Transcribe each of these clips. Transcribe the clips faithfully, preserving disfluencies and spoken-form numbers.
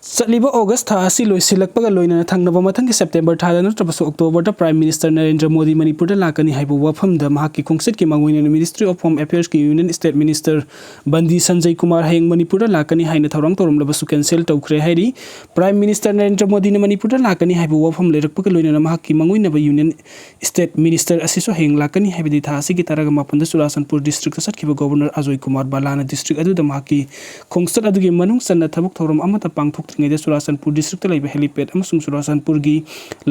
ꯆꯠꯂꯤꯕ ꯑꯣꯒꯁ ꯊꯥ ꯑꯁꯤ ꯂꯣꯏꯁꯤꯜꯂꯛꯄꯒ ꯂꯣꯏꯅꯅ ꯊꯪꯅꯕ ꯃꯊꯪꯒꯤ ꯁꯦꯞꯇꯦꯝꯕꯔ ꯊꯥꯗ ꯅꯠꯇ꯭ꯔꯕꯁꯨ ꯑꯣꯛꯇꯣꯕꯔꯗ Prime Minister ꯅꯔꯦꯟꯗ꯭ꯔ ꯃꯣꯗꯤ ꯃꯅꯤꯄꯨꯔꯗ ꯂꯥꯛꯀꯅꯤ ꯍꯥꯏꯕ ꯋꯥꯐꯝꯗ ꯃꯍꯥꯛꯀꯤ ꯈꯣꯡꯆꯠꯀꯤ ꯃꯥꯡꯑꯣꯏꯅꯅ Ministry of Home Affairs ꯀꯤ Union State Minister ꯕꯟꯗꯤ Sanjay Kumar ꯍꯌꯦꯡ ꯃꯅꯤꯄꯨꯔꯗ ꯂꯥꯛꯀꯅꯤ ꯍꯥꯏꯅ ꯊꯧꯔꯥꯡ ꯇꯧꯔꯝꯂꯕꯁꯨ cancel ꯇꯧꯈ꯭ꯔꯦ ꯍꯥꯏꯔꯤ꯫ Prime Minister ꯅꯔꯦꯟꯗ꯭ꯔ ꯃꯣꯗꯤꯅ ꯃꯅꯤꯄꯨꯔꯗ ꯂꯥꯛꯀꯅꯤ ꯍꯥꯏꯕ ꯋꯥꯐꯝ ꯂꯩꯔꯛꯄꯒ ꯂꯣꯏꯅꯅ ꯃꯍꯥꯛꯀꯤ ꯃꯥꯡꯑꯣꯏꯅꯕ Union State Minister ꯑꯁꯤꯁꯨ ꯍꯌꯦꯡ ꯂꯥꯛꯀꯅꯤ ꯍꯥꯏꯕꯗꯤ ꯊꯥ ꯑꯁꯤꯒꯤ ꯇꯔꯥꯒ ꯃꯥꯄꯟꯗ ꯆꯨꯔꯥꯆꯥꯟꯄꯨꯔ district ꯆꯠꯈꯤꯕ Governor ꯑꯖꯣꯏ ꯀꯨꯃꯥꯔ ꯕꯂꯥꯅ district ꯑꯗꯨꯗ ꯃꯍꯥꯛꯀꯤ ꯈꯣꯡꯆꯠ ꯑꯗꯨꯒꯤ ꯃꯅꯨꯡ ꯆꯟꯅ ꯊꯕꯛ ꯊꯧꯔꯝ ꯑꯃꯠꯇ ꯄꯥꯡꯊꯣꯛꯇ꯭ꯔꯤꯉꯩꯗ ꯆꯨꯔꯥꯆꯥꯟꯄꯨꯔ district ꯂꯩꯕ helipad ꯑꯃꯁꯨꯡ ꯆꯨꯔꯥꯆꯥꯟꯄꯨꯔꯒꯤ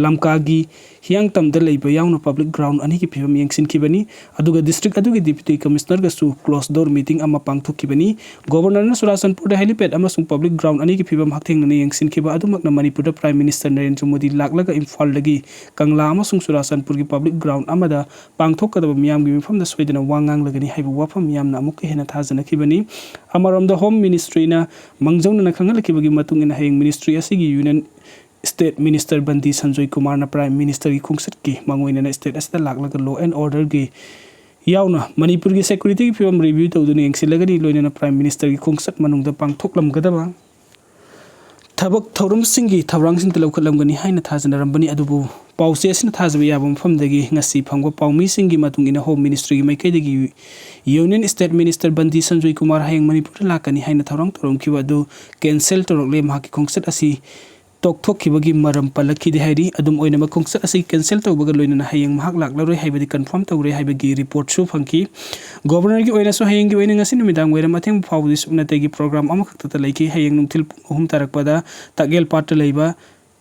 ꯂꯝꯀꯥꯒꯤ ꯍꯤꯌꯥꯡꯇꯝꯗ ꯂꯩꯕ ꯌꯥꯎꯅ public ground ꯑꯅꯤꯒꯤ ꯐꯤꯕꯝ ꯌꯦꯡꯁꯤꯟꯈꯤꯕꯅꯤ꯫ ꯑꯗꯨꯒ district ꯑꯗꯨꯒꯤ Deputy Commissionerꯒꯁꯨ closed door meeting ꯑꯃ ꯄꯥꯡꯊꯣꯛꯈꯤꯕꯅꯤ꯫ Governorꯅ ꯆꯨꯔꯥꯆꯥꯟꯄꯨꯔꯗ helipad ꯑꯃꯁꯨꯡ public ground ꯑꯅꯤꯒꯤ ꯐꯤꯕꯝ ꯍꯛꯊꯦꯡꯅꯅ ꯌꯦꯡꯁꯤꯟꯈꯤꯕ ꯑꯗꯨꯃꯛꯅ ꯃꯅꯤꯄꯨꯔꯗ Prime Minister ꯅꯔꯦꯟꯗ꯭ꯔ ꯃꯣꯗꯤ ꯂꯥꯛꯂꯒ ꯏꯝꯐꯥꯜꯗꯒꯤ ꯀꯪꯂꯥ ꯑꯃꯁꯨꯡ ꯆꯨꯔꯥꯆꯥꯟꯄꯨꯔꯒꯤ public ground ꯑꯃꯗ ꯄꯥꯡꯊꯣꯛꯀꯗꯕ ꯃꯤꯌꯥꯝꯒꯤ ꯃꯤꯐꯝꯗ ꯁꯣꯏꯗꯅ ꯋꯥ ꯉꯥꯡꯂꯒꯅꯤ ꯍꯥꯏꯕ ꯋꯥꯐꯝ ꯃꯤꯌꯥꯝꯅ ꯑꯃꯨꯛꯀ ꯍꯦꯟꯅ ꯊꯥꯖꯅꯈꯤꯕꯅꯤ꯫ ꯑꯃꯔꯣꯝꯗ Home Ministryꯅ ꯃꯥꯡꯖꯧꯅꯅ ꯈꯪꯍꯜꯂꯛꯈꯤꯕꯒꯤ ꯃꯇꯨꯡ ꯏꯟꯅ ꯍꯌꯦꯡ ministry ꯑꯁꯤꯒꯤ Union State Minister ꯕꯟꯗꯤ ꯁꯟꯖꯣꯏ ꯀꯨꯃꯥꯔꯅ Prime Ministerꯒꯤ ꯈꯣꯡꯆꯠꯀꯤ ꯃꯥꯡꯑꯣꯏꯅꯅ state ꯑꯁꯤꯗ ꯂꯥꯛꯂꯒ law and orderꯒꯤ ꯌꯥꯎꯅ ꯃꯅꯤꯄꯨꯔꯒꯤ securityꯒꯤ ꯐꯤꯕꯝ review ꯇꯧꯗꯨꯅ ꯌꯦꯡꯁꯤꯜꯂꯒꯅꯤ꯫ ꯂꯣꯏꯅꯅ Prime Ministerꯒꯤ ꯈꯣꯡꯆꯠ ꯃꯅꯨꯡꯗ ꯄꯥꯡꯊꯣꯛꯂꯝꯒꯗꯕ ꯊꯕꯛ ꯊꯧꯔꯝꯁꯤꯡꯒꯤ ꯊꯧꯔꯥꯡꯁꯤꯡꯗ ꯂꯧꯈꯠꯂꯝꯒꯅꯤ ꯍꯥꯏꯅ ꯊꯥꯖꯅꯔꯝꯕꯅꯤ꯫ ꯑꯗꯨꯕꯨ ꯄꯥꯎꯆꯦ ꯑꯁꯤꯅ ꯊꯥꯖꯕ ꯌꯥꯕ ꯃꯐꯝꯗꯒꯤ ꯉꯁꯤ ꯐꯪꯕ ꯄꯥꯎꯃꯤꯁꯤꯡꯒꯤ ꯃꯇꯨꯡ ꯏꯟꯅ Home Ministryꯒꯤ ꯃꯥꯏꯀꯩꯗꯒꯤ Union State Minister ꯕꯟꯗꯤ Sanjoy Kumar ꯍꯌꯦꯡ ꯃꯅꯤꯄꯨꯔꯗ ꯂꯥꯛꯀꯅꯤ ꯍꯥꯏꯅ ꯊꯧꯔꯥꯡ ꯇꯧꯔꯝꯈꯤꯕ ꯑꯗꯨ cancel ꯇꯧꯔꯛꯂꯦ꯫ ꯃꯍꯥꯛꯀꯤ ꯈꯣꯡꯆꯠ ꯑꯁꯤ ꯇꯣꯛꯊꯣꯛꯈꯤꯕꯒꯤ ꯃꯔꯝ ꯄꯜꯂꯛꯈꯤꯗꯦ ꯍꯥꯏꯔꯤ꯫ ꯑꯗꯨꯝ ꯑꯣꯏꯅꯃꯛ, ꯈꯣꯡꯆꯠ ꯑꯁꯤ cancel ꯇꯧꯕꯒ ꯂꯣꯏꯅꯅ ꯍꯌꯦꯡ ꯃꯍꯥꯛ ꯂꯥꯛꯂꯔꯣꯏ ꯍꯥꯏꯕꯗꯤ confirm ꯇꯧꯔꯦ ꯍꯥꯏꯕꯒꯤ reportꯁꯨ ꯐꯪꯈꯤ꯫ Governorꯒꯤ ꯑꯣꯏꯅꯁꯨ ꯍꯌꯦꯡꯒꯤ ꯑꯣꯏꯅ ꯉꯁꯤ ꯅꯨꯃꯤꯗꯥꯡ ꯋꯥꯏꯔꯝ ꯑꯊꯦꯡꯕ ꯐꯥꯎꯕꯗꯤ ꯁꯨꯞꯅꯇꯒꯤ program ꯑꯃꯈꯛꯇꯗ ꯂꯩꯈꯤ꯫ ꯍꯌꯦꯡ ꯅꯨꯡꯊꯤꯜ ꯄꯨꯡ ꯑꯍꯨꯝ ꯇꯥꯔꯛꯄꯗ ꯇꯥꯛꯌꯦꯜ ꯄꯥꯠꯇ ꯂꯩꯕ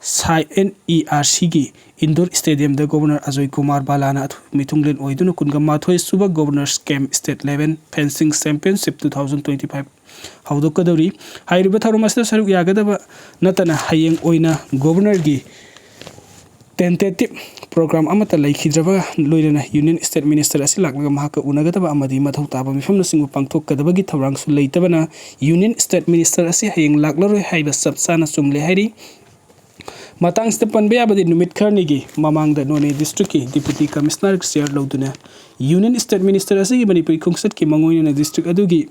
ꯁꯥꯏ NERCꯒꯤ indoor stadiumꯗ Governor ꯑꯖꯣꯏ ꯀꯨꯃꯥꯔ ꯕꯂꯥꯅ ꯑꯊꯣꯏꯕ ꯃꯤꯊꯨꯡꯂꯦꯟ ꯑꯣꯏꯗꯨꯅ ꯀꯨꯟꯒ ꯃꯥꯊꯣꯏ ꯁꯨꯕ Governors Camp State Level Fencing Championship two thousand twenty five ꯍꯧꯗꯣꯛꯀꯗꯧꯔꯤ꯫ ꯍꯥꯏꯔꯤꯕ ꯊꯧꯔꯝ ꯑꯁꯤꯗ ꯁꯔꯨꯛ ꯌꯥꯒꯗꯕ ꯅꯠꯇꯅ ꯍꯌꯦꯡ ꯑꯣꯏꯅ Governorꯒꯤ tentative program ꯑꯃꯠꯇ ꯂꯩꯈꯤꯗ꯭ꯔꯕ ꯂꯣꯏꯅꯅ Union State Minister ꯑꯁꯤ ꯂꯥꯛꯂꯒ ꯃꯍꯥꯛꯀ ꯎꯅꯒꯗꯕ ꯑꯃꯗꯤ ꯃꯊꯧ ꯇꯥꯕ ꯃꯤꯐꯝꯅꯆꯤꯡꯕ ꯄꯥꯡꯊꯣꯛꯀꯗꯕꯒꯤ ꯊꯧꯔꯥꯡꯁꯨ ꯂꯩꯇꯕꯅ Union State Minister ꯑꯁꯤ ꯍꯌꯦꯡ ꯂꯥꯛꯂꯔꯣꯏ ꯍꯥꯏꯕ ꯆꯞ ꯆꯥꯅ ꯆꯨꯝꯂꯦ ꯍꯥꯏꯔꯤ꯫ ꯃꯇꯥꯡꯁꯤꯗ ꯄꯟꯕ ꯌꯥꯕꯗꯤ ꯅꯨꯃꯤꯠ ꯈꯔꯅꯤꯒꯤ ꯃꯃꯥꯡꯗ ꯅꯣꯅꯦ districtꯀꯤ Deputy Commissioner chair ꯂꯧꯗꯨꯅ Union State Minister ꯑꯁꯤꯒꯤ ꯃꯅꯤꯄꯨꯔꯤ ꯈꯣꯡꯆꯠꯀꯤ ꯃꯥꯡꯑꯣꯏꯅꯅ district ꯑꯗꯨꯒꯤ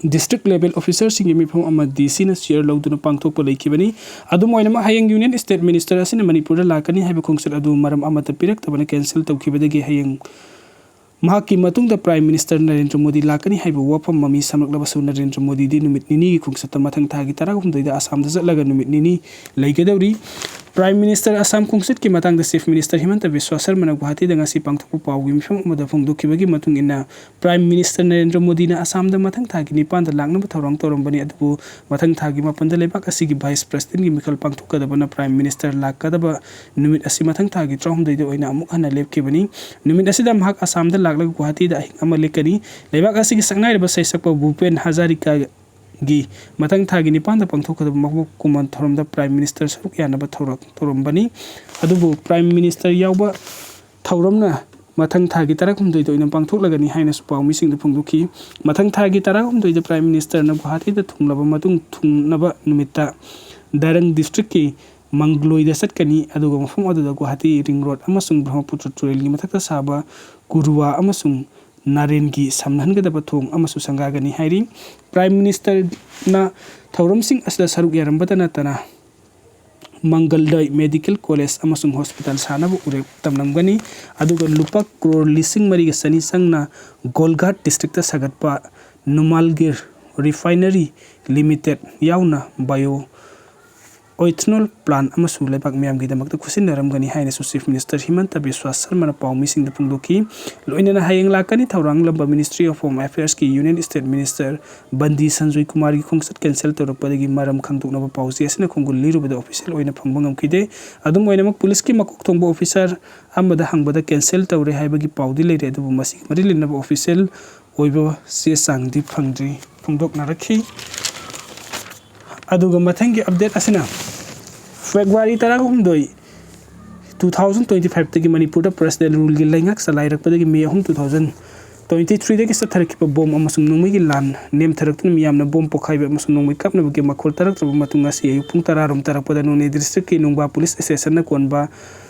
district level officerꯁꯤꯡꯒꯤ ꯃꯤꯐꯝ ꯑꯃ ꯗꯤ ꯁꯤꯅ ꯆꯤꯌꯔ ꯂꯧꯗꯨꯅ ꯄꯥꯡꯊꯣꯛꯄ ꯂꯩꯈꯤꯕꯅꯤ꯫ ꯑꯗꯨꯝ ꯑꯣꯏꯅꯃꯛ, ꯍꯌꯦꯡ Union State Minister ꯑꯁꯤꯅ ꯃꯅꯤꯄꯨꯔꯗ ꯂꯥꯛꯀꯅꯤ ꯍꯥꯏꯕ ꯈꯣꯡꯆꯠ ꯑꯗꯨ ꯃꯔꯝ ꯑꯃꯠꯇ ꯄꯤꯔꯛꯇꯕꯅ cancel ꯇꯧꯈꯤꯕꯗꯒꯤ ꯍꯌꯦꯡ ꯃꯍꯥꯛꯀꯤ ꯃꯇꯨꯡꯗ Prime Minister ꯅꯔꯦꯟꯗ꯭ꯔ ꯃꯣꯗꯤ ꯂꯥꯛꯀꯅꯤ ꯍꯥꯏꯕ ꯋꯥꯐꯝ ꯃꯃꯤ ꯁꯥꯝꯂꯛꯂꯕꯁꯨ, ꯅꯔꯦꯟꯗ꯭ꯔ ꯃꯣꯗꯤꯗꯤ ꯅꯨꯃꯤꯠ ꯅꯤꯅꯤꯒꯤ ꯈꯣꯡꯆꯠꯇ ꯃꯊꯪ ꯊꯥꯒꯤ ꯇꯔꯥꯍꯨꯝꯗꯣꯏꯗ ꯑꯁꯥꯝꯗ ꯆꯠꯂꯒ ꯅꯨꯃꯤꯠ ꯅꯤꯅꯤ ꯂꯩꯒꯗꯧꯔꯤ꯫ Prime Minister ꯑꯁꯥꯝ ꯈꯣꯡꯆꯠꯀꯤ ꯃꯇꯥꯡꯗ Chief Minister ꯍꯤꯃꯟꯇ ꯕꯤꯁ꯭ꯋ ꯁꯔꯃꯅ ꯒꯨꯋꯥꯍꯥꯇꯤꯗ ꯉꯁꯤ ꯄꯥꯡꯊꯣꯛꯄ ꯄꯥꯎꯒꯤ ꯃꯤꯐꯝ ꯑꯃꯗ ꯐꯣꯡꯗꯣꯛꯈꯤꯕꯒꯤ ꯃꯇꯨꯡ ꯏꯟꯅ, Prime Minister ꯅꯔꯦꯟꯗ꯭ꯔ ꯃꯣꯗꯤꯅ ꯑꯁꯥꯝꯗ ꯃꯊꯪ ꯊꯥꯒꯤ ꯅꯤꯄꯥꯟꯗ ꯂꯥꯛꯅꯕ ꯊꯧꯔꯥꯡ ꯇꯧꯔꯝꯕꯅꯤ, ꯑꯗꯨꯕꯨ ꯃꯊꯪ ꯊꯥꯒꯤ ꯃꯥꯄꯟꯗ ꯂꯩꯕꯥꯛ ꯑꯁꯤꯒꯤ Vice Presidentꯀꯤ ꯃꯤꯈꯜ ꯄꯥꯡꯊꯣꯛꯀꯗꯕꯅ Prime Minister ꯂꯥꯛꯀꯗꯕ ꯅꯨꯃꯤꯠ ꯑꯁꯤ ꯃꯊꯪ ꯊꯥꯒꯤ ꯇꯔꯥꯍꯨꯝꯗꯣꯏꯗ ꯑꯣꯏꯅ ꯑꯃꯨꯛ ꯍꯟꯅ ꯂꯦꯞꯈꯤꯕꯅꯤ꯫ ꯅꯨꯃꯤꯠ ꯑꯁꯤꯗ ꯃꯍꯥꯛ ꯑꯁꯥꯝꯗ ꯂꯥꯛꯂꯒ ꯒꯨꯋꯥꯍꯥꯇꯤꯗ ꯑꯍꯤꯡ ꯑꯃ ꯂꯦꯛꯀꯅꯤ꯫ ꯂꯩꯕꯥꯛ ꯑꯁꯤꯒꯤ ꯁꯛꯅꯥꯏꯔꯕ ꯁꯩꯁꯛꯄ ꯚꯨꯄꯦꯟ ꯍꯖꯥꯔꯤꯀꯥꯒꯤ ꯃꯊꯪ ꯊꯥꯒꯤ ꯅꯤꯄꯥꯟꯗ ꯄꯥꯡꯊꯣꯛꯀꯗꯕ ꯃꯀꯣꯛ ꯀꯨꯝꯑꯣꯟ ꯊꯧꯔꯝꯗ Prime Minister ꯁꯔꯨꯛ ꯌꯥꯅꯕ ꯊꯧꯔꯛ ꯇꯧꯔꯝꯕꯅꯤ꯫ ꯑꯗꯨꯕꯨ Prime Minister ꯌꯥꯎꯕ ꯊꯧꯔꯝꯅ ꯃꯊꯪ ꯊꯥꯒꯤ ꯇꯔꯥꯍꯨꯝꯗꯣꯏꯗ ꯑꯣꯏꯅ ꯄꯥꯡꯊꯣꯛꯂꯒꯅꯤ ꯍꯥꯏꯅꯁꯨ ꯄꯥꯎꯃꯤꯁꯤꯡꯗ ꯐꯣꯡꯗꯣꯛꯈꯤ꯫ ꯃꯊꯪ ꯊꯥꯒꯤ ꯇꯔꯥꯍꯨꯝꯗꯣꯏꯗ Prime Ministerꯅ ꯒꯨꯋꯥꯍꯥꯇꯤꯗ ꯊꯨꯡꯂꯕ ꯃꯇꯨꯡ ꯊꯨꯡꯅꯕ ꯅꯨꯃꯤꯠꯇ ꯗꯥꯏꯔꯪ districtꯀꯤ ꯃꯪꯒꯂꯣꯏꯗ ꯆꯠꯀꯅꯤ, ꯑꯗꯨꯒ ꯃꯐꯝ ꯑꯗꯨꯗ ꯒꯨꯋꯥꯍꯥꯇꯤ ring road ꯑꯃꯁꯨꯡ ꯕ꯭ꯔꯍꯃꯄꯨꯇ꯭ꯔ ꯇꯨꯔꯦꯜꯒꯤ ꯃꯊꯛꯇ ꯁꯥꯕ ꯀꯨꯔꯨꯋꯥ ꯑꯃꯁꯨꯡ ꯅꯥꯔꯦꯟꯒꯤ ꯁꯝꯅꯍꯟꯒꯗꯕ ꯊꯣꯡ ꯑꯃꯁꯨ ꯁꯪꯒꯥꯒꯅꯤ ꯍꯥꯏꯔꯤ꯫ Prime Ministerꯅ ꯊꯧꯔꯝꯁꯤꯡ ꯑꯁꯤꯗ ꯁꯔꯨꯛ ꯌꯥꯔꯝꯕꯇ ꯅꯠꯇꯅ ꯃꯪꯒꯜꯗꯣꯏ Medical College ꯑꯃꯁꯨꯡ Hospital ꯁꯥꯅꯕ ꯎꯔꯦꯞ ꯇꯝꯂꯝꯒꯅꯤ꯫ ꯑꯗꯨꯒ ꯂꯨꯄꯥ ꯀ꯭ꯔꯣꯔ ꯂꯤꯁꯤꯡ ꯃꯔꯤꯒ ꯆꯅꯤ ꯆꯪꯅ ꯒꯣꯜꯘꯥꯠ districtꯇ ꯁꯥꯒꯠꯄ ꯅꯨꯃꯥꯜꯒꯤꯔ Refinery Limited ꯌꯥꯎꯅ bio ethanol plant ꯑꯃꯁꯨ ꯂꯩꯕꯥꯛ ꯃꯤꯌꯥꯝꯒꯤꯗꯃꯛꯇ ꯈꯨꯠꯁꯤꯟꯅꯔꯝꯒꯅꯤ ꯍꯥꯏꯅꯁꯨ Chief Minister ꯍꯤꯃꯟꯇ ꯕꯤꯁ꯭ꯋ ꯁꯔꯃꯅ ꯄꯥꯎꯃꯤꯁꯤꯡꯗ ꯐꯣꯡꯗꯣꯛꯈꯤ꯫ ꯂꯣꯏꯅꯅ ꯍꯌꯦꯡ ꯂꯥꯛꯀꯅꯤ ꯊꯧꯔꯥꯡꯂꯝꯕ Ministry of Home Affairsꯀꯤ Union State Minister ꯕꯟꯗꯤ Sanjoy ꯀꯨꯃꯥꯔꯒꯤ ꯈꯣꯡꯆꯠ cancel ꯇꯧꯔꯛꯄꯗꯒꯤ ꯃꯔꯝ ꯈꯪꯗꯣꯛꯅꯕ ꯄꯥꯎꯆꯦ ꯑꯁꯤꯅ ꯈꯣꯡꯒꯨꯜ ꯂꯤꯔꯨꯕꯗ official ꯑꯣꯏꯅ ꯐꯪꯕ ꯉꯝꯈꯤꯗꯦ꯫ ꯑꯗꯨꯝ ꯑꯣꯏꯅꯃꯛ, ꯄꯨꯂꯤꯁꯀꯤ ꯃꯀꯣꯛ ꯊꯣꯡꯕ officer ꯑꯃꯗ ꯍꯪꯕꯗ cancel ꯇꯧꯔꯦ ꯍꯥꯏꯕꯒꯤ ꯄꯥꯎꯗꯤ ꯂꯩꯔꯦ, ꯑꯗꯨꯕꯨ ꯃꯁꯤꯒꯤ ꯃꯔꯤ ꯂꯩꯅꯕ official ꯑꯣꯏꯕ ꯆꯦ ꯆꯥꯡꯗꯤ ꯐꯪꯗ꯭ꯔꯤ ꯐꯣꯡꯗꯣꯛꯅꯔꯛꯈꯤ꯫ ꯑꯗꯨꯒ ꯃꯊꯪꯒꯤ update ꯑꯁꯤꯅ February ꯇꯔꯥꯍꯨꯝꯗꯣꯏ, two thousand twenty fiveꯇꯒꯤ ꯃꯅꯤꯄꯨꯔꯗ President ruleꯒꯤ ꯂꯩꯉꯥꯛ ꯆꯂꯥꯏꯔꯛꯄꯗꯒꯤ May ꯑꯍꯨꯝ, two thousand twenty threeꯗꯒꯤ ꯆꯠꯊꯔꯛꯈꯤꯕ ꯕꯣꯝ ꯑꯃꯁꯨꯡ ꯅꯣꯡꯃꯩꯒꯤ ꯂꯥꯟ ꯅꯦꯝꯊꯔꯛꯇꯨꯅ ꯃꯤꯌꯥꯝꯅ ꯕꯣꯝ ꯄꯣꯈꯥꯏꯕ ꯑꯃꯁꯨꯡ ꯅꯣꯡꯃꯩ ꯀꯥꯞꯅꯕꯒꯤ ꯃꯈꯣꯜ ꯇꯥꯔꯛꯇ꯭ꯔꯕ ꯃꯇꯨꯡ, ꯉꯁꯤ ꯑꯌꯨꯛ ꯄꯨꯡ ꯇꯔꯥꯔꯣꯝ ꯇꯥꯔꯛꯄꯗ ꯅꯣꯅꯦ districtꯀꯤ ꯅꯨꯡꯕꯥ police stationꯅ ꯀꯣꯟꯕ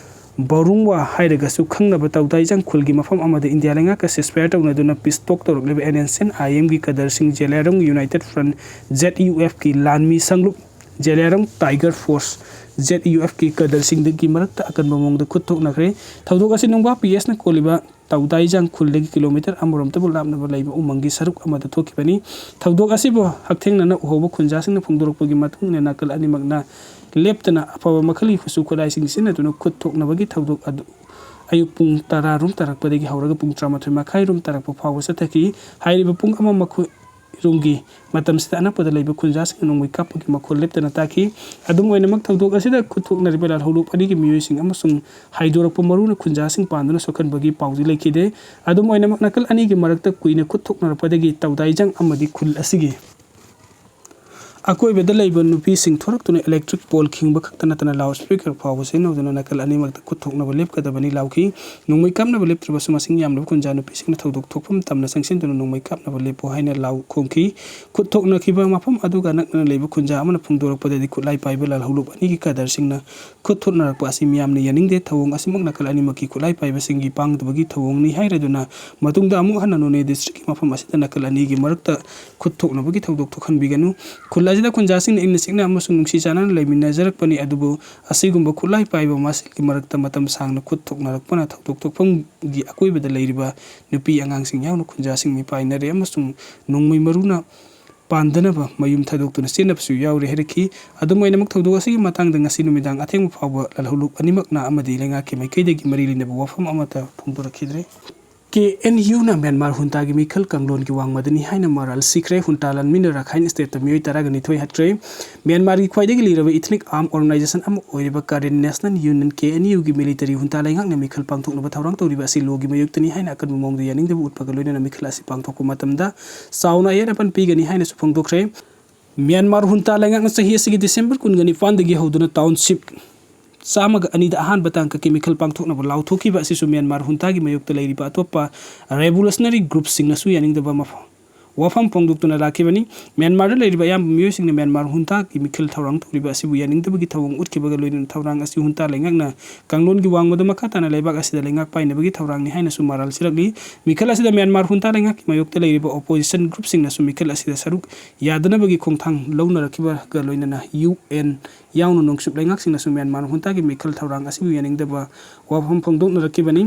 ꯕꯧꯔꯨꯡꯋꯥ ꯍꯥꯏꯔꯒꯁꯨ ꯈꯪꯅꯕ ꯇꯧꯗꯥꯏꯖꯪ ꯈꯨꯜꯒꯤ ꯃꯐꯝ ꯑꯃꯗ ꯏꯟꯗꯤꯌꯥ ꯂꯩꯉꯥꯛꯀ ceasefire ꯇꯧꯅꯗꯨꯅ peace talk ꯇꯧꯔꯛꯂꯤꯕ NSCN-IM-ꯒꯤ ꯀꯗꯔꯁꯤꯡ ꯖꯦꯂꯤꯌꯥꯡꯔꯣꯡ United Front, ZUF-ꯀꯤ ꯂꯥꯟꯃꯤ ꯁꯪꯂꯨꯞ ꯖꯦꯂꯤꯌꯥꯡꯔꯣꯡ Tiger Force, ZUF-ꯀꯤ ꯀꯗꯔꯁꯤꯡꯗꯒꯤ ꯃꯔꯛꯇ ꯑꯀꯟꯕ ꯃꯑꯣꯡꯗ ꯈꯨꯠ ꯊꯣꯛꯅꯈ꯭ꯔꯦ꯫ ꯊꯧꯗꯣꯛ ꯑꯁꯤ ꯅꯨꯡꯕꯥ P S-ꯅ ꯀꯣꯜꯂꯤꯕ ꯇꯧꯗꯥꯏꯖꯪ ꯈꯨꯜꯗꯒꯤ kilometre ꯑꯃꯔꯣꯝꯇꯕꯨ ꯂꯥꯞꯅꯕ ꯂꯩꯕ ꯎꯃꯪꯒꯤ ꯁꯔꯨꯛ ꯑꯃꯗ ꯊꯣꯛꯈꯤꯕꯅꯤ꯫ ꯊꯧꯗꯣꯛ ꯑꯁꯤꯕꯨ ꯍꯛꯊꯦꯡꯅꯅ ꯎꯍꯧꯕ ꯈꯨꯟꯖꯥꯁꯤꯡꯅ ꯐꯣꯡꯗꯣꯔꯛꯄꯒꯤ ꯃꯇꯨꯡ ꯏꯟꯅ ꯅꯥꯀꯜ ꯑꯅꯤꯃꯛꯅ ꯂꯦꯞꯇꯅ ꯑꯐꯕ ꯃꯈꯜꯒꯤ ꯈꯨꯠꯁꯨ ꯈꯨꯠꯂꯥꯏꯁꯤꯡ ꯁꯤꯖꯤꯟꯅꯗꯨꯅ ꯈꯨꯠ ꯊꯣꯛꯅꯕꯒꯤ ꯊꯧꯗꯣꯛ ꯑꯗꯨ ꯑꯌꯨꯛ ꯄꯨꯡ ꯇꯔꯥ ꯔꯣꯝ ꯇꯥꯔꯛꯄꯗꯒꯤ ꯍꯧꯔꯒ ꯄꯨꯡ ꯇꯔꯥꯃꯥꯊꯣꯏ ꯃꯈꯥꯏ ꯔꯣꯝ ꯇꯥꯔꯛꯄ ꯐꯥꯎꯕ ꯆꯠꯊꯈꯤ꯫ ꯍꯥꯏꯔꯤꯕ ꯄꯨꯡ ꯑꯃ ꯃꯈꯣꯏ ꯔꯣꯝꯒꯤ ꯃꯇꯝꯁꯤꯗ ꯑꯅꯛꯄꯗ ꯂꯩꯕ ꯈꯨꯟꯖꯥꯁꯤꯡꯅ ꯅꯣꯡꯃꯩ ꯀꯥꯞꯄꯒꯤ ꯃꯈꯣꯜ ꯂꯦꯞꯇꯅ ꯇꯥꯈꯤ꯫ ꯑꯗꯨꯝ ꯑꯣꯏꯅꯃꯛ, ꯊꯧꯗꯣꯛ ꯑꯁꯤꯗ ꯈꯨꯠ ꯊꯣꯛꯅꯔꯤꯕ ꯂꯥꯜꯍꯧꯂꯨꯞ ꯑꯅꯤꯒꯤ ꯃꯤꯑꯣꯏꯁꯤꯡ ꯑꯃꯁꯨꯡ ꯍꯥꯏꯗꯣꯔꯛꯄ ꯃꯔꯨꯅ ꯈꯨꯟꯖꯥꯁꯤꯡ ꯄꯥꯟꯗꯨꯅ ꯁꯣꯛꯍꯟꯕꯒꯤ ꯄꯥꯎꯗꯤ ꯂꯩꯈꯤꯗꯦ꯫ ꯑꯗꯨꯝ ꯑꯣꯏꯅꯃꯛ, ꯅꯥꯀꯜ ꯑꯅꯤꯒꯤ ꯃꯔꯛꯇ ꯀꯨꯏꯅ ꯈꯨꯠ ꯊꯣꯛꯅꯔꯛꯄꯗꯒꯤ ꯇꯧꯗꯥꯏꯖꯪ ꯑꯃꯗꯤ ꯈꯨꯜ ꯑꯁꯤꯒꯤ ꯑꯀꯣꯏꯕꯗ ꯂꯩꯕ ꯅꯨꯄꯤꯁꯤꯡ ꯊꯣꯔꯛꯇꯨꯅ electric pole ꯈꯤꯡꯕ ꯈꯛꯇ ꯅꯠꯇꯅ loudspeaker ꯐꯥꯎꯕ ꯁꯤꯖꯤꯟꯅꯗꯨꯅ ꯅꯥꯀꯜ ꯑꯅꯤꯃꯛꯇ ꯈꯨꯠ ꯊꯣꯛꯅꯕ ꯂꯦꯞꯀꯗꯕꯅꯤ ꯂꯥꯎꯈꯤ꯫ ꯅꯣꯡꯃꯩ ꯀꯥꯞꯅꯕ ꯂꯦꯞꯇ꯭ꯔꯕꯁꯨ, ꯃꯁꯤꯡ ꯌꯥꯝꯂꯕ ꯈꯨꯟꯖꯥ ꯅꯨꯄꯤꯁꯤꯡꯅ ꯊꯧꯗꯣꯛ ꯊꯣꯛꯐꯝ ꯇꯝꯅ ꯆꯪꯁꯤꯟꯗꯨꯅ ꯅꯣꯡꯃꯩ ꯀꯥꯞꯅꯕ ꯂꯦꯞꯄꯨ ꯍꯥꯏꯅ ꯂꯥꯎ ꯈꯣꯡꯈꯤ꯫ ꯈꯨꯠ ꯊꯣꯛꯅꯈꯤꯕ ꯃꯐꯝ ꯑꯗꯨꯒ ꯅꯛꯅꯅ ꯂꯩꯕ ꯈꯨꯟꯖꯥ ꯑꯃꯅ ꯐꯣꯡꯗꯣꯔꯛꯄꯗꯗꯤ, ꯈꯨꯠꯂꯥꯏ ꯄꯥꯏꯕ ꯂꯥꯜꯍꯧꯂꯨꯞ ꯑꯅꯤꯒꯤ ꯀꯗꯔꯁꯤꯡꯅ ꯈꯨꯠ ꯊꯣꯛꯅꯔꯛꯄ ꯑꯁꯤ ꯃꯤꯌꯥꯝꯅ ꯌꯥꯅꯤꯡꯗꯦ꯫ ꯊꯧꯑꯣꯡ ꯑꯁꯤꯃꯛ ꯅꯥꯀꯜ ꯑꯅꯤꯃꯛꯀꯤ ꯈꯨꯠꯂꯥꯏ ꯄꯥꯏꯕꯁꯤꯡꯒꯤ ꯄꯥꯡꯗꯕꯒꯤ ꯊꯧꯑꯣꯡꯅꯤ ꯍꯥꯏꯔꯗꯨꯅ, ꯃꯇꯨꯡꯗ ꯑꯃꯨꯛ ꯍꯟꯅ ꯅꯣꯅꯦ district-ꯀꯤ ꯃꯐꯝ ꯑꯁꯤꯗ ꯅꯥꯀꯜ ꯑꯅꯤꯒꯤ ꯃꯔꯛꯇ ꯈꯨꯠ ꯊꯣꯛꯅꯕꯒꯤ ꯊꯧꯗꯣꯛ ꯊꯣꯛꯍꯟꯕꯤꯒꯅꯨ꯫ ꯈꯨꯜ ꯑꯁꯤꯗ ꯈꯨꯟꯖꯥꯁꯤꯡꯅ ꯏꯪꯅ ꯆꯤꯛꯅ ꯑꯃꯁꯨꯡ ꯅꯨꯡꯁꯤ ꯆꯥꯟꯅꯅ ꯂꯩꯃꯤꯟꯅꯖꯔꯛꯄꯅꯤ, ꯑꯗꯨꯕꯨ ꯑꯁꯤꯒꯨꯝꯕ ꯈꯨꯠꯂꯥꯏ ꯄꯥꯏꯕ ꯃꯁꯦꯜꯒꯤ ꯃꯔꯛꯇ ꯃꯇꯝ ꯁꯥꯡꯅ ꯈꯨꯠ ꯊꯣꯛꯅꯔꯛꯄꯅ ꯊꯧꯗꯣꯛ ꯊꯣꯛꯐꯝꯒꯤ ꯑꯀꯣꯏꯕꯗ ꯂꯩꯔꯤꯕ ꯅꯨꯄꯤ ꯑꯉꯥꯡꯁꯤꯡ ꯌꯥꯎꯅ ꯈꯨꯟꯖꯥꯁꯤꯡ ꯃꯤꯄꯥꯏꯅꯔꯦ ꯑꯃꯁꯨꯡ ꯅꯣꯡꯃꯩ ꯃꯔꯨꯅ ꯄꯥꯟꯗꯅꯕ ꯃꯌꯨꯝ ꯊꯥꯗꯣꯛꯇꯨꯅ ꯆꯦꯟꯅꯕꯁꯨ ꯌꯥꯎꯔꯦ ꯍꯥꯏꯔꯛꯈꯤ꯫ ꯑꯗꯨꯝ ꯑꯣꯏꯅꯃꯛ, ꯊꯧꯗꯣꯛ ꯑꯁꯤꯒꯤ ꯃꯇꯥꯡꯗ ꯉꯁꯤ ꯅꯨꯃꯤꯗꯥꯡ ꯑꯊꯦꯡꯕ ꯐꯥꯎꯕ ꯂꯥꯜꯍꯧꯂꯨꯞ ꯑꯅꯤꯃꯛꯅ ꯑꯃꯗꯤ ꯂꯩꯉꯥꯛꯀꯤ ꯃꯥꯏꯀꯩꯗꯒꯤ ꯃꯔꯤ ꯂꯩꯅꯕ ꯋꯥꯐꯝ ꯑꯃꯠꯇ ꯐꯣꯡꯗꯣꯔꯛꯈꯤꯗ꯭ꯔꯦ꯫ K N U-ꯅ ꯃ꯭ꯌꯥꯟꯃꯥꯔ ꯍꯨꯟꯇꯥꯒꯤ ꯃꯤꯈꯜ ꯀꯥꯡꯂꯣꯟꯒꯤ ꯋꯥꯡꯃꯗꯅꯤ ꯍꯥꯏꯅ ꯃꯔꯥꯜ ꯁꯤꯈ꯭ꯔꯦ꯫ ꯍꯨꯟꯇꯥ ꯂꯥꯟꯃꯤꯅ ꯔꯥꯈꯥꯏꯟ state-ꯇ ꯃꯤꯑꯣꯏ ꯇꯔꯥꯒ ꯅꯤꯊꯣꯏ ꯍꯥꯠꯈ꯭ꯔꯦ꯫ ꯃ꯭ꯌꯥꯟꯃꯥꯔꯒꯤ ꯈ꯭ꯋꯥꯏꯗꯒꯤ ꯂꯤꯔꯕ ethnic armed organization ꯑꯃ ꯑꯣꯏꯔꯤꯕ Karen National Union, K N U-ꯒꯤ military ꯍꯨꯟꯇꯥ ꯂꯩꯉꯥꯛꯅ ꯃꯤꯈꯜ ꯄꯥꯡꯊꯣꯛꯅꯕ ꯊꯧꯔꯥꯡ ꯇꯧꯔꯤꯕ ꯑꯁꯤ ꯂꯣꯒꯤ ꯃꯥꯌꯣꯛꯇꯅꯤ ꯍꯥꯏꯅ ꯑꯀꯟꯕ ꯃꯑꯣꯡꯗ ꯌꯥꯅꯤꯡꯗꯕ ꯎꯠꯄꯒ ꯂꯣꯏꯅꯅ ꯃꯤꯈꯜ ꯑꯁꯤ ꯄꯥꯡꯊꯣꯛꯄ ꯃꯇꯝꯗ ꯆꯥꯎꯅ ꯑꯌꯦꯠ ꯑꯄꯟ ꯄꯤꯒꯅꯤ ꯍꯥꯏꯅꯁꯨ ꯐꯣꯡꯗꯣꯛꯈ꯭ꯔꯦ꯫ ꯃ꯭ꯌꯥꯟꯃꯥꯔ ꯍꯨꯟꯇꯥ ꯂꯩꯉꯥꯛꯅ ꯆꯍꯤ ꯑꯁꯤꯒꯤ December ꯀꯨꯟꯒ ꯅꯤꯄꯥꯟꯗꯒꯤ ꯍꯧꯗꯨꯅ township ꯆꯥꯝꯃꯒ ꯑꯅꯤꯗ ꯑꯍꯥꯟꯕ ꯇꯥꯡꯀꯛꯀꯤ ꯃꯤꯈꯜ ꯄꯥꯡꯊꯣꯛꯅꯕ ꯂꯥꯎꯊꯣꯛꯈꯤꯕ ꯑꯁꯤꯁꯨ ꯃ꯭ꯌꯥꯟꯃꯥꯔ ꯍꯨꯟꯇꯥꯒꯤ ꯃꯥꯌꯣꯛꯇ ꯂꯩꯔꯤꯕ ꯑꯇꯣꯞꯄ revolutionary group-ꯁꯤꯡꯅꯁꯨ ꯌꯥꯅꯤꯡꯗꯕ ꯃꯐꯝ ꯋꯥꯐꯝ ꯐꯣꯡꯗꯣꯛꯇꯨꯅ ꯂꯥꯛꯈꯤꯕꯅꯤ꯫ ꯃ꯭ꯌꯥꯟꯃꯥꯔꯗ ꯂꯩꯔꯤꯕ ꯑꯌꯥꯝꯕ ꯃꯤꯑꯣꯏꯁꯤꯡꯅ ꯃ꯭ꯌꯥꯟꯃꯥꯔ ꯍꯨꯟꯇꯥꯒꯤ ꯃꯤꯈꯜ ꯊꯧꯔꯥꯡ ꯇꯧꯔꯤꯕ ꯑꯁꯤꯕꯨ ꯌꯥꯅꯤꯡꯗꯕꯒꯤ ꯊꯧꯑꯣꯡ ꯎꯠꯈꯤꯕꯒ ꯂꯣꯏꯅꯅ ꯊꯧꯔꯥꯡ ꯑꯁꯤ ꯍꯨꯟꯇꯥ ꯂꯩꯉꯥꯛꯅ ꯀꯥꯡꯂꯣꯟꯒꯤ ꯋꯥꯡꯃꯗ ꯃꯈꯥ ꯇꯥꯅ ꯂꯩꯕꯥꯛ ꯑꯁꯤꯗ ꯂꯩꯉꯥꯛ ꯄꯥꯏꯅꯕꯒꯤ ꯊꯧꯔꯥꯡꯅꯤ ꯍꯥꯏꯅꯁꯨ ꯃꯔꯥꯜ ꯁꯤꯔꯛꯂꯤ꯫ ꯃꯤꯈꯜ ꯑꯁꯤꯗ ꯃ꯭ꯌꯥꯟꯃꯥꯔ ꯍꯨꯟꯇꯥ ꯂꯩꯉꯥꯛꯀꯤ ꯃꯥꯌꯣꯛꯇ ꯂꯩꯔꯤꯕ opposition groupꯁꯤꯡꯅꯁꯨ ꯃꯤꯈꯜ ꯑꯁꯤꯗ ꯁꯔꯨꯛ ꯌꯥꯗꯅꯕꯒꯤ ꯈꯣꯡꯊꯥꯡ ꯂꯧꯅꯔꯛꯈꯤꯕꯒ ꯂꯣꯏꯅꯅ UN ꯌꯥꯎꯅ ꯅꯣꯡꯆꯨꯞ ꯂꯩꯉꯥꯛꯁꯤꯡꯅꯁꯨ ꯃ꯭ꯌꯥꯟꯃꯥꯔ ꯍꯨꯟꯇꯥꯒꯤ ꯃꯤꯈꯜ ꯊꯧꯔꯥꯡ ꯑꯁꯤꯕꯨ ꯌꯥꯅꯤꯡꯗꯕ ꯋꯥꯐꯝ ꯐꯣꯡꯗꯣꯛꯅꯔꯛꯈꯤꯕꯅꯤ꯫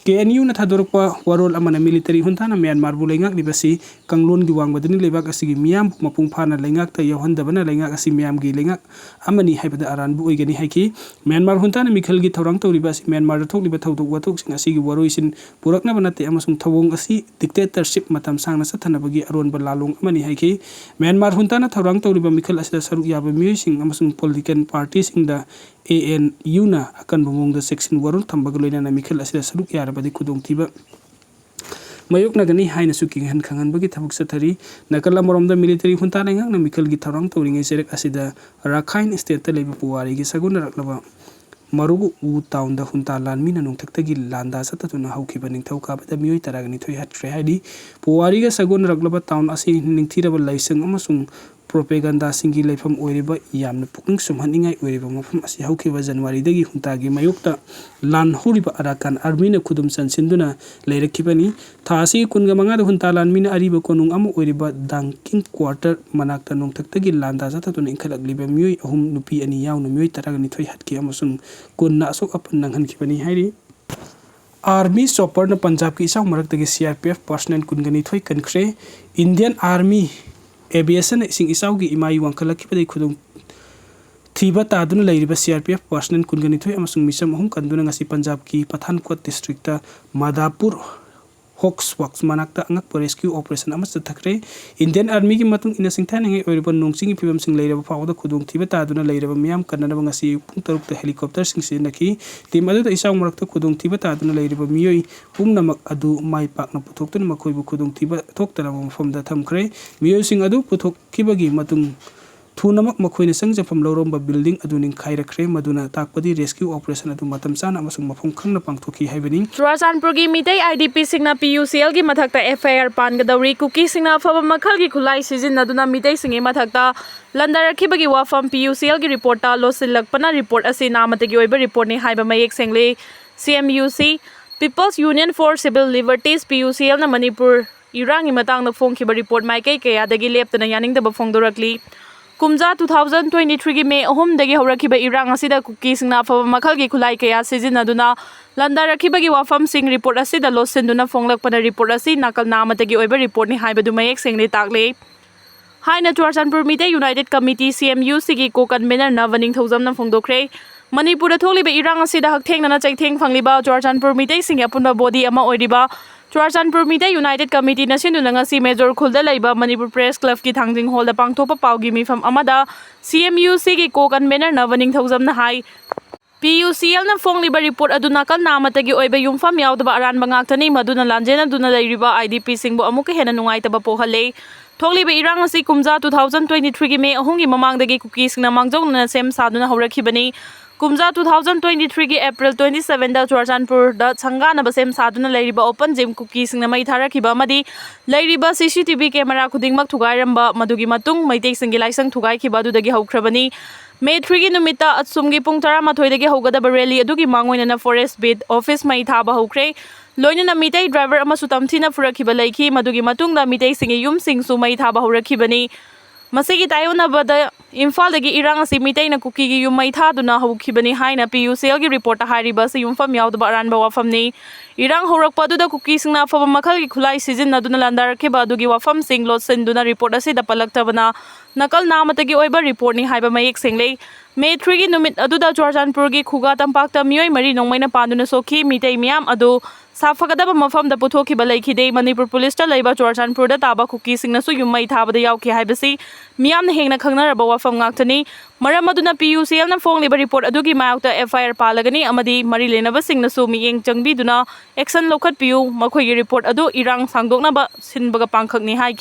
KNUꯅ ꯊꯥꯗꯣꯔꯛꯄ ꯋꯥꯔꯣꯜ ꯑꯃꯅ ꯃꯤꯂꯤꯇꯔꯤ ꯍꯨꯟꯇꯥꯅ ꯃ꯭ꯌꯥꯟꯃꯥꯔꯕꯨ ꯂꯩꯉꯥꯛꯂꯤꯕꯁꯤ ꯀꯥꯡꯂꯣꯟꯒꯤ ꯋꯥꯡꯃꯗꯅꯤ, ꯂꯩꯕꯥꯛ ꯑꯁꯤꯒꯤ ꯃꯤꯌꯥꯝꯕꯨ ꯃꯄꯨꯡ ꯐꯥꯅ ꯂꯩꯉꯥꯛꯇ ꯌꯥꯎꯍꯟꯗꯕꯅ ꯂꯩꯉꯥꯛ ꯑꯁꯤ ꯃꯤꯌꯥꯝꯒꯤ ꯂꯩꯉꯥꯛ ꯑꯃꯅꯤ ꯍꯥꯏꯕꯗ ꯑꯔꯥꯟꯕ ꯑꯣꯏꯒꯅꯤ ꯍꯥꯏꯈꯤ꯫ ꯃ꯭ꯌꯥꯟꯃꯥꯔ ꯍꯨꯟꯇꯥꯅ ꯃꯤꯈꯜꯒꯤ ꯊꯧꯔꯥꯡ ꯇꯧꯔꯤꯕ ꯑꯁꯤ ꯃ꯭ꯌꯥꯟꯃꯥꯔꯗ ꯊꯣꯛꯂꯤꯕ ꯊꯧꯗꯣꯛ ꯋꯥꯊꯣꯛꯁꯤꯡ ꯑꯁꯤꯒꯤ ꯋꯥꯔꯣꯏꯁꯤꯟ ꯄꯨꯔꯛꯅꯕ ꯅꯠꯇꯦ ꯑꯃꯁꯨꯡ ꯊꯧꯑꯣꯡ ꯑꯁꯤ dictatorship ꯃꯇꯝ ꯁꯥꯡꯅ ꯆꯠꯊꯅꯕꯒꯤ ꯑꯔꯣꯟꯕ ꯂꯥꯂꯣꯡ ꯑꯃꯅꯤ ꯍꯥꯏꯈꯤ꯫ ꯃ꯭ꯌꯥꯟꯃꯥꯔ ꯍꯨꯟꯇꯥꯅ ꯊꯧꯔꯥꯡ ꯇꯧꯔꯤꯕ ꯃꯤꯈꯜ ꯑꯁꯤꯗ ꯁꯔꯨꯛ ꯌꯥꯕ ꯃꯤꯑꯣꯏꯁꯤꯡ ꯑꯃꯁꯨꯡ political partyꯁꯤꯡꯗ ANUꯅ ꯑꯀꯟꯕ ꯃꯑꯣꯡꯗ ꯆꯦꯛꯁꯤꯟ ꯋꯥꯔꯣꯜ ꯊꯝꯕꯒ ꯂꯣꯏꯅꯅ ꯃꯤꯈꯜ ꯑꯁꯤꯗ ꯁꯔꯨꯛ ꯌꯥꯔꯕꯗꯤ ꯈꯨꯗꯣꯡꯊꯤꯕ ꯃꯥꯌꯣꯛꯅꯒꯅꯤ ꯍꯥꯏꯅꯁꯨ ꯀꯤꯍꯟ ꯈꯪꯍꯟꯕꯒꯤ ꯊꯕꯛ ꯆꯠꯊꯔꯤ꯫ ꯅꯥꯀꯜ ꯑꯃꯔꯣꯝꯗ ꯃꯤꯂꯤꯇꯔꯤ ꯍꯨꯟꯇꯥ ꯂꯩꯉꯥꯛꯅ ꯃꯤꯈꯜꯒꯤ ꯊꯧꯔꯥꯡ ꯇꯧꯔꯤꯉꯩ ꯆꯩꯔꯛ ꯑꯁꯤꯗ ꯔꯥꯈꯥꯏꯟ stateꯇ ꯂꯩꯕ ꯄꯨꯋꯥꯔꯤꯒꯤ ꯁꯥꯒꯣꯟꯅꯔꯛꯂꯕ ꯃꯔꯨꯒꯨ ꯇꯥꯎꯟꯗ ꯍꯨꯟꯇꯥ ꯂꯥꯟꯃꯤꯅ ꯅꯣꯡꯊꯛꯇꯒꯤ ꯂꯥꯟꯗꯥ ꯆꯠꯊꯗꯨꯅ ꯍꯧꯈꯤꯕ ꯅꯤꯡꯊꯧꯀꯥꯕꯗ ꯃꯤꯑꯣꯏ ꯇꯔꯥꯒ ꯅꯤꯊꯣꯏ ꯍꯥꯠꯈ꯭ꯔꯦ ꯍꯥꯏꯔꯤ꯫ ꯄꯨꯋꯥꯔꯤꯒ ꯁꯥꯒꯣꯟꯅꯔꯛꯂꯕ ꯇꯥꯎꯟ ꯑꯁꯤ ꯅꯤꯡꯊꯤꯔꯕ ꯂꯥꯏꯁꯪ ꯑꯃꯁꯨꯡ propagandaꯁꯤꯡꯒꯤ ꯂꯩꯐꯝ ꯑꯣꯏꯔꯤꯕ ꯌꯥꯝꯅ ꯄꯨꯛꯅꯤꯡ ꯁꯨꯝꯍꯠꯅꯤꯡꯉꯥꯏ ꯑꯣꯏꯔꯤꯕ ꯃꯐꯝ ꯑꯁꯤ ꯍꯧꯈꯤꯕ ꯖꯅꯋꯥꯔꯤꯗꯒꯤ ꯍꯨꯟꯇꯥꯒꯤ ꯃꯥꯌꯣꯛꯇ ꯂꯥꯟꯍꯧꯔꯤꯕ ꯑꯔꯥꯀꯥꯟ ꯑꯥꯔꯃꯤꯅ ꯈꯨꯗꯨꯝ ꯆꯟꯁꯤꯟꯗꯨꯅ ꯂꯩꯔꯛꯈꯤꯕꯅꯤ꯫ ꯊꯥ ꯑꯁꯤꯒꯤ ꯀꯨꯟꯒ ꯃꯉꯥꯗ ꯍꯨꯟꯇꯥ ꯂꯥꯟꯃꯤꯅ ꯑꯔꯤꯕ ꯀꯣꯅꯨꯡ ꯑꯃ ꯑꯣꯏꯔꯤꯕ ꯗꯥꯡꯀꯤꯡ quarter ꯃꯅꯥꯛꯇ ꯅꯣꯡꯊꯛꯇꯒꯤ ꯂꯥꯟꯗꯥ ꯆꯠꯊꯗꯨꯅ ꯏꯟꯈꯠꯂꯛꯂꯤꯕ ꯃꯤꯑꯣꯏ ꯑꯍꯨꯝ, ꯅꯨꯄꯤ ꯑꯅꯤ ꯌꯥꯎꯅ ꯃꯤꯑꯣꯏ ꯇꯔꯥꯒ ꯅꯤꯊꯣꯏ ꯍꯥꯠꯈꯤ ꯑꯃꯁꯨꯡ ꯀꯨꯟꯅ ꯑꯁꯣꯛ ꯑꯄꯟ ꯅꯪꯍꯟꯈꯤꯕꯅꯤ ꯍꯥꯏꯔꯤ꯫ Army chopperꯅ ꯄꯟꯖꯥꯕꯀꯤ ꯏꯆꯥꯎ ꯃꯔꯛꯇꯒꯤ CRPF personnel ꯀꯨꯟꯒ ꯅꯤꯊꯣꯏ ꯀꯟꯈ꯭ꯔꯦ꯫ Indian Army aviationꯅ ꯏꯁꯤꯡ ꯏꯆꯥꯎꯒꯤ ꯏꯃꯥꯏ ꯋꯥꯡꯈꯠꯂꯛꯈꯤꯕꯗꯒꯤ ꯈꯨꯗꯣꯡ ꯊꯤꯕ ꯇꯥꯗꯨꯅ ꯂꯩꯔꯤꯕ CRPF personnel ꯀꯨꯟꯒ ꯅꯤꯊꯣꯏ ꯑꯃꯁꯨꯡ ꯃꯤꯆꯝ ꯑꯍꯨꯝ ꯀꯟꯗꯨꯅ ꯉꯁꯤ ꯄꯟꯖꯥꯕꯀꯤ ꯄꯊꯥꯟꯀꯣꯠ districtꯇ ꯃꯥꯗꯥꯄꯨꯔ ꯍꯣꯛꯁꯋꯥꯛꯁ ꯃꯅꯥꯛꯇ ꯑꯉꯛꯄ rescue operation ꯑꯃ ꯆꯠꯊꯈ꯭ꯔꯦ꯫ Indian Armyꯒꯤ ꯃꯇꯨꯡ ꯏꯟꯅ ꯁꯤꯡꯊꯥꯅꯤꯡꯉꯥꯏ ꯑꯣꯏꯔꯕ ꯅꯣꯡ ꯆꯤꯡꯒꯤ ꯐꯤꯕꯝꯁꯤꯡ ꯂꯩꯔꯕ ꯐꯥꯎꯕꯗ ꯈꯨꯗꯣꯡꯊꯤꯕ ꯇꯥꯗꯨꯅ ꯂꯩꯔꯕ ꯃꯤꯌꯥꯝ ꯀꯟꯅꯅꯕ ꯉꯁꯤ ꯑꯌꯨꯛ ꯄꯨꯡ ꯇꯔꯨꯛꯇ helicopterꯁꯤꯡ ꯁꯤꯖꯤꯟꯅꯈꯤ꯫ Team ꯑꯗꯨꯗ ꯏꯆꯥꯎ ꯃꯔꯛꯇ ꯈꯨꯗꯣꯡꯊꯤꯕ ꯇꯥꯗꯨꯅ ꯂꯩꯔꯤꯕ ꯃꯤꯑꯣꯏ ꯄꯨꯝꯅꯃꯛ ꯑꯗꯨ ꯃꯥꯏ ꯄꯥꯛꯅ ꯄꯨꯊꯣꯛꯇꯨꯅ ꯃꯈꯣꯏꯕꯨ ꯈꯨꯗꯣꯡꯊꯤꯕ ꯊꯣꯛꯇꯅꯕ ꯃꯐꯝꯗ ꯊꯝꯈ꯭ꯔꯦ꯫ ꯃꯤꯑꯣꯏꯁꯤꯡ ꯑꯗꯨ ꯄꯨꯊꯣꯛꯈꯤꯕꯒꯤ ꯃꯇꯨꯡ ꯊꯨꯅꯃꯛ ꯃꯈꯣꯏꯅ ꯆꯪꯖꯐꯝ ꯂꯧꯔꯝꯕ building ꯑꯗꯨ ꯅꯤꯡꯈꯥꯏꯔꯛꯈ꯭ꯔꯦ꯫ ꯃꯗꯨꯅ ꯇꯥꯛꯄꯗꯤ rescue operation ꯑꯗꯨ ꯃꯇꯝ ꯆꯥꯅ ꯑꯃꯁꯨꯡ ꯃꯄꯨꯡ ꯈꯪꯅ ꯄꯥꯡꯊꯣꯛꯈꯤ ꯍꯥꯏꯕꯅꯤ꯫ ꯆꯨꯔꯥꯆꯥꯟꯄꯨꯔꯒꯤ ꯃꯤꯇꯩ IDPꯁꯤꯡꯅ PUCLꯒꯤ ꯃꯊꯛꯇ FIR ꯄꯥꯟꯒꯗꯧꯔꯤ꯫ ꯀꯨꯀꯤꯁꯤꯡꯅ ꯑꯐꯕ ꯃꯈꯜꯒꯤ ꯈꯨꯠꯂꯥꯏ ꯁꯤꯖꯤꯟꯅꯗꯨꯅ ꯃꯤꯇꯩꯁꯤꯡꯒꯤ ꯃꯊꯛꯇ ꯂꯥꯟꯗꯥꯔꯛꯈꯤꯕꯒꯤ ꯋꯥꯐꯝ PUCLꯒꯤ reportꯅ ꯂꯣꯠꯁꯤꯜꯂꯛꯄꯅ report ꯑꯁꯤ ꯅꯥꯃꯇꯒꯤ ꯑꯣꯏꯕ reportꯅꯤ ꯍꯥꯏꯕ ꯃꯌꯦꯛ ꯁꯦꯡꯂꯦ꯫ CMUC, People's Union for Civil Liberties, PUCLꯅ Manipur ꯏꯔꯥꯡꯒꯤ ꯃꯇꯥꯡꯗ ꯐꯣꯡꯈꯤꯕ report ꯃꯥꯏꯀꯩ ꯀꯌꯥꯗꯒꯤ ꯂꯦꯞꯇꯅ ꯌꯥꯅꯤꯡꯗꯕ ꯐꯣꯡꯗꯣꯔꯛꯂꯤ꯫ ꯀꯨꯝꯖꯥ two thousand twenty threeꯒꯤ May ꯑꯍꯨꯝꯗꯒꯤ ꯍꯧꯔꯛꯈꯤꯕ ꯏꯔꯥꯡ ꯑꯁꯤꯗ ꯀꯨꯀꯤꯁꯤꯡꯅ ꯑꯐꯕ ꯃꯈꯜꯒꯤ ꯈꯨꯠꯂꯥꯏ ꯀꯌꯥ ꯁꯤꯖꯤꯟꯅꯗꯨꯅ ꯂꯥꯟꯗꯥꯔꯛꯈꯤꯕꯒꯤ ꯋꯥꯐꯝꯁꯤꯡ report ꯑꯁꯤꯗ ꯂꯣꯠꯁꯤꯟꯗꯨꯅ ꯐꯣꯡꯂꯛꯄꯅ report ꯑꯁꯤ ꯅꯥꯀꯜ ꯅꯥꯃꯇꯒꯤ ꯑꯣꯏꯕ reportꯅꯤ ꯍꯥꯏꯕꯗꯨ ꯃꯌꯦꯛ ꯁꯦꯡꯅ ꯇꯥꯛꯂꯦ ꯍꯥꯏꯅ ꯆꯨꯔꯥꯆꯥꯟꯄꯨꯔ ꯃꯤꯇꯩ United Committee, CMUCꯒꯤ co-convenerꯅ ꯅꯤꯡꯊꯧꯖꯝꯅ ꯐꯣꯡꯗꯣꯛꯈ꯭ꯔꯦ꯫ ꯃꯅꯤꯄꯨꯔꯗ ꯊꯣꯛꯂꯤꯕ ꯏꯔꯥꯡ ꯑꯁꯤꯗ ꯍꯛꯊꯦꯡꯅꯅ ꯆꯩꯊꯦꯡ ꯐꯪꯂꯤꯕ ꯆꯨꯔꯥꯆꯥꯟꯄꯨꯔ ꯃꯤꯇꯩꯁꯤꯡꯒꯤ ꯑꯄꯨꯟꯕ body ꯑꯃ ꯑꯣꯏꯔꯤꯕ ꯆꯨꯔꯥꯆꯥꯟꯄꯨꯔ ꯃꯤꯇꯩ United Committeeꯅ ꯁꯤꯟꯗꯨꯅ ꯉꯁꯤ ꯃꯦꯖꯣꯔ ꯈꯨꯜꯗ ꯂꯩꯕ ꯃꯅꯤꯄꯨꯔ Press Clubꯀꯤ ꯊꯥꯡꯖꯤꯡ hallꯗ ꯄꯥꯡꯊꯣꯛꯄ ꯄꯥꯎꯒꯤ ꯃꯤꯐꯝ ꯑꯃꯗ CMUCꯒꯤ co-convenerꯅ ꯅꯤꯡꯊꯧꯖꯝꯅ ꯍꯥꯏ, PUCLꯅ ꯐꯣꯡꯂꯤꯕ report ꯑꯗꯨ ꯅꯥꯀꯜ ꯅꯥꯃꯇꯒꯤ ꯑꯣꯏꯕ ꯌꯨꯝꯐꯝ ꯌꯥꯎꯗꯕ ꯑꯔꯥꯟꯕ ꯉꯥꯛꯇꯅꯤ꯫ ꯃꯗꯨꯅ ꯂꯥꯟꯖꯦꯟꯅꯗꯨꯅ ꯂꯩꯔꯤꯕ IDPꯁꯤꯡꯕꯨ ꯑꯃꯨꯛꯀ ꯍꯦꯟꯅ ꯅꯨꯡꯉꯥꯏꯇꯕ ꯄꯣꯛꯍꯜꯂꯦ꯫ ꯊꯣꯛꯂꯤꯕ ꯏꯔꯥꯡ ꯑꯁꯤ ꯀꯨꯝꯖꯥ two thousand twenty threeꯒꯤ May ꯑꯍꯨꯝꯒꯤ ꯃꯃꯥꯡꯗꯒꯤ ꯀꯨꯀꯤꯁꯤꯡꯅ ꯃꯥꯡꯖꯧꯅꯅ ꯁꯦꯝ ꯁꯥꯗꯨꯅ ꯍꯧꯔꯛꯈꯤꯕꯅꯤ꯫ ꯀꯨꯝꯖꯥ two thousand twenty threeꯒꯤ April twenty sevenꯗ ꯆꯨꯔꯥꯆꯥꯟꯄꯨꯔꯗ ꯁꯪꯒꯥꯅꯕ ꯁꯦꯝ ꯁꯥꯗꯨꯅ ꯂꯩꯔꯤꯕ open gym ꯀꯨꯀꯤꯁꯤꯡꯅ ꯃꯩ ꯊꯥꯔꯛꯈꯤꯕ ꯑꯃꯗꯤ ꯂꯩꯔꯤꯕ CCTV camera ꯈꯨꯗꯤꯡꯃꯛ ꯊꯨꯒꯥꯏꯔꯝꯕ, ꯃꯗꯨꯒꯤ ꯃꯇꯨꯡ ꯃꯩꯇꯩꯁꯤꯡꯒꯤ ꯂꯥꯏꯁꯪ ꯊꯨꯒꯥꯏꯈꯤꯕ ꯑꯗꯨꯗꯒꯤ ꯍꯧꯈ꯭ꯔꯕꯅꯤ꯫ May threeꯒꯤ ꯅꯨꯃꯤꯠꯇ ꯑꯁꯨꯝꯒꯤ ꯄꯨꯡ ꯇꯔꯥꯃꯥꯊꯣꯏꯗꯒꯤ ꯍꯧꯒꯗꯕ rally ꯑꯗꯨꯒꯤ ꯃꯥꯡꯑꯣꯏꯅꯅ forest beat office ꯃꯩ ꯊꯥꯕ ꯍꯧꯈ꯭ꯔꯦ꯫ ꯂꯣꯏꯅꯅ ꯃꯤꯇꯩ driver ꯑꯃꯁꯨ ꯇꯝꯊꯤꯅ ꯐꯨꯔꯛꯈꯤꯕ ꯂꯩꯈꯤ꯫ ꯃꯗꯨꯒꯤ ꯃꯇꯨꯡꯗ ꯃꯤꯇꯩꯁꯤꯡꯒꯤ ꯌꯨꯝꯁꯤꯡꯁꯨ ꯃꯩ ꯊꯥꯕ ꯍꯧꯔꯛꯈꯤꯕꯅꯤ꯫ ꯃꯁꯤꯒꯤ ꯇꯥꯏꯑꯣꯟꯅꯕꯗ ꯏꯝꯐꯥꯜꯗꯒꯤ ꯏꯔꯥꯡ ꯑꯁꯤ ꯃꯤꯇꯩꯅ ꯀꯨꯀꯤꯒꯤ ꯌꯨꯝ ꯃꯩ ꯊꯥꯗꯨꯅ ꯍꯧꯈꯤꯕꯅꯤ ꯍꯥꯏꯅ PUCLꯒꯤ reportꯇ ꯍꯥꯏꯔꯤꯕ ꯑꯁꯤ ꯌꯨꯝꯐꯝ ꯌꯥꯎꯗꯕ ꯑꯔꯥꯟꯕ ꯋꯥꯐꯝꯅꯤ꯫ ꯏꯔꯥꯡ ꯍꯧꯔꯛꯄ ꯑꯗꯨꯗ ꯀꯨꯀꯤꯁꯤꯡꯅ ꯑꯐꯕ ꯃꯈꯜꯒꯤ ꯈꯨꯠꯂꯥꯏ ꯁꯤꯖꯤꯟꯅꯗꯨꯅ ꯂꯥꯟꯗꯥꯔꯛꯈꯤꯕ ꯑꯗꯨꯒꯤ ꯋꯥꯐꯝꯁꯤꯡ ꯂꯣꯠꯁꯤꯟꯗꯨꯅ report ꯑꯁꯤꯗ ꯄꯜꯂꯛꯇꯕꯅ ꯅꯥꯀꯜ ꯅꯥꯃꯇꯒꯤ ꯑꯣꯏꯕ reportꯅꯤ ꯍꯥꯏꯕ ꯃꯌꯦꯛ ꯁꯦꯡꯂꯦ꯫ May threeꯒꯤ ꯅꯨꯃꯤꯠ ꯑꯗꯨꯗ ꯆꯨꯔꯥꯆꯥꯟꯄꯨꯔꯒꯤ ꯈꯨꯒꯥ ꯇꯝꯄꯥꯛꯇ ꯃꯤꯑꯣꯏ ꯃꯔꯤ ꯅꯣꯡꯃꯩꯅ ꯄꯥꯟꯗꯨꯅ ꯁꯣꯛꯈꯤ꯫ ꯃꯤꯇꯩ ꯃꯤꯌꯥꯝ ꯑꯗꯨ ꯁꯥꯐꯒꯗꯕ ꯃꯐꯝꯗ ꯄꯨꯊꯣꯛꯈꯤꯕ ꯂꯩꯈꯤꯗꯦ꯫ ꯃꯅꯤꯄꯨꯔ ꯄꯨꯂꯤꯁꯇ ꯂꯩꯕ ꯆꯨꯔꯥꯆꯥꯟꯄꯨꯔꯗ ꯇꯥꯕ ꯀꯨꯀꯤꯁꯤꯡꯅꯁꯨ ꯌꯨꯝ ꯃꯩ ꯊꯥꯕꯗ ꯌꯥꯎꯈꯤ ꯍꯥꯏꯕꯁꯤ ꯃꯤꯌꯥꯝꯅ ꯍꯦꯟꯅ ꯈꯪꯅꯔꯕ ꯋꯥꯐꯝ ꯉꯥꯛꯇꯅꯤ꯫ ꯃꯔꯝ ꯑꯗꯨꯅ PUCLꯅ ꯐꯣꯡꯂꯤꯕ report ꯑꯗꯨꯒꯤ ꯃꯥꯌꯣꯛꯇ FIR ꯄꯥꯜꯂꯒꯅꯤ ꯑꯃꯗꯤ ꯃꯔꯤ ꯂꯩꯅꯕꯁꯤꯡꯅꯁꯨ ꯃꯤꯠꯌꯦꯡ ꯆꯪꯕꯤꯗꯨꯅ action ꯂꯧꯈꯠꯄꯤꯌꯨ꯫ ꯃꯈꯣꯏꯒꯤ report ꯑꯗꯨ ꯏꯔꯥꯡ ꯁꯥꯡꯗꯣꯛꯅꯕ ꯁꯤꯟꯕꯒ ꯄꯥꯡꯈꯛꯅꯤ ꯍꯥꯏꯈꯤ꯫